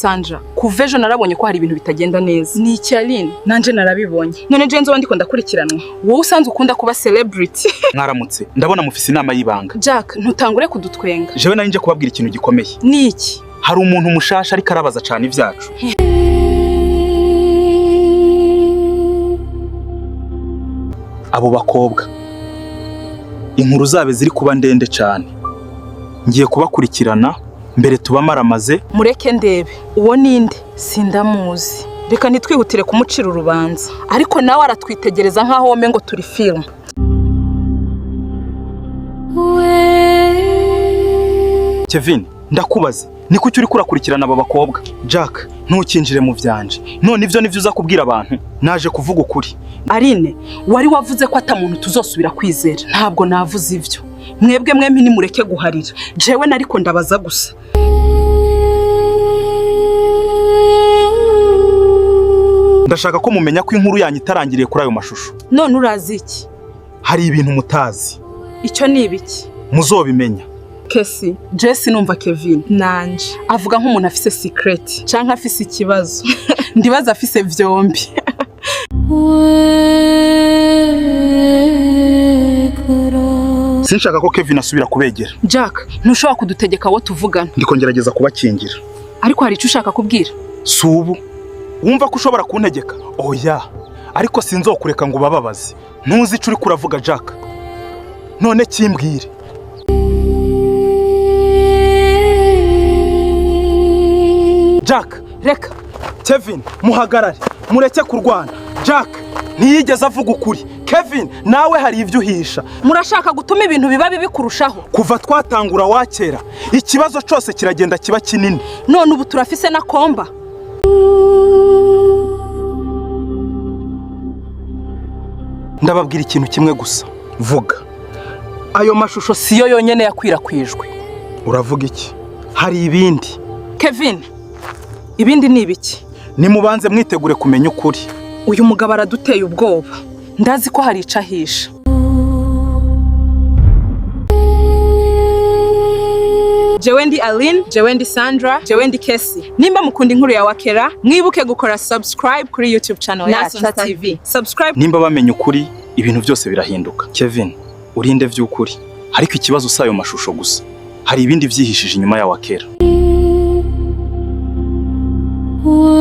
Sandra, kuva ejo narabonye ko hari ibintu bitagenda neza. Ni iki, Aline? Nanje narabibonye. None je nzoba ndiko ndakurikiranwa? Wowe usanzwe ukunda kuba celebrity. Mwaramutse, ndabona mufise inama y'ibanga. Jack, ntutangure kudutwenga. Jewe nari nje kubabwira ikintu gikomeye. Ni iki? Hari umuntu mushasha ariko arabaza cane ivyacu. Abo bakobwa, inkuru zabe ziri kuba ndende cane, ngiye kubakurikirana mbere tubamaramaze. Mureke ndebe. Uwo ninde? Sindamuzi. Reka ntitwihutire kumucira urubanza. Ariko nawe aratwitegereza nk'aho wome ngo turi film. Kevin, ndakubaza, ni kuki uriko urakurikirana aba bakobwa? Jack, ntukinjire mu vyanje. None ivyo nivyo uza kubwira abantu? Naje kuvuga ukuri. Aline, wari wavuze ko ata muntu tuzosubira kwizera. Ntabwo navuze ivyo. Mwebwe mwembi nimureke guharira. Jewe nariko ndabaza gusa. Ndashaka ko mumenya ko inkuru yanyu itarangiriye kuri ayo mashusho. None urazi iki? Hari ibintu mutazi. Icyo ni ibiki? Muzobimenya. Kesi, Jesse, numva Kevin. Nanje. Avuga nk'umuntu afise secret canke afise ikibazo. Ndibaza afise vyombi. Sinshaka ko Kevin asubira kubegera. Jack, ntushobora kudutegeka abo tuvugana. Ndiko ngerageza kubakingira. Ariko hari icyo ushaka kubwira? Si ubu wumva ko ushobora kuntegeka? Oya, ariko sinzokureka ngo ubababaze. Ntuzi ico uriko uravuga, Jack. None kimbwire. Jack. Reka. Kevin, muhagarare, mureke kurwana. Jack ntiyigeze avuga ukuri. Kevin, nawe hari ibyo uhisha. Murashaka gutuma ibintu biba bibi kurushaho. Kuva twatangura wakera, ikibazo cyose kiragenda kiba kinini. None ubu turafise na komba. Ndababwira ikintu kimwe gusa. Vuga. Ayo mashusho siyo yonyene yakwirakwijwe. Uravuga iki? Hari ibindi. Kevin, ibindi ni ibiki? Nimubanze mwitegure kumenya ukuri. Uyu mugabo araduteye ubwoba. Ndazi ko hari ico ahisha. Jewe ndi Aline, jewe ndi Sandra, jewe ndi Kesi. Nimba mukunda inkuru ya Wakera, mwibuke gukora subscribe kuri YouTube channel yacu Nason TV. Subscribe. Nimba bamenya ukuri, ibintu byose birahinduka. Kevin, urinde vy'ukuri. Ariko ikibazo si ayo mashusho gusa, hari ibindi vyihishije inyuma ya Wakera. Where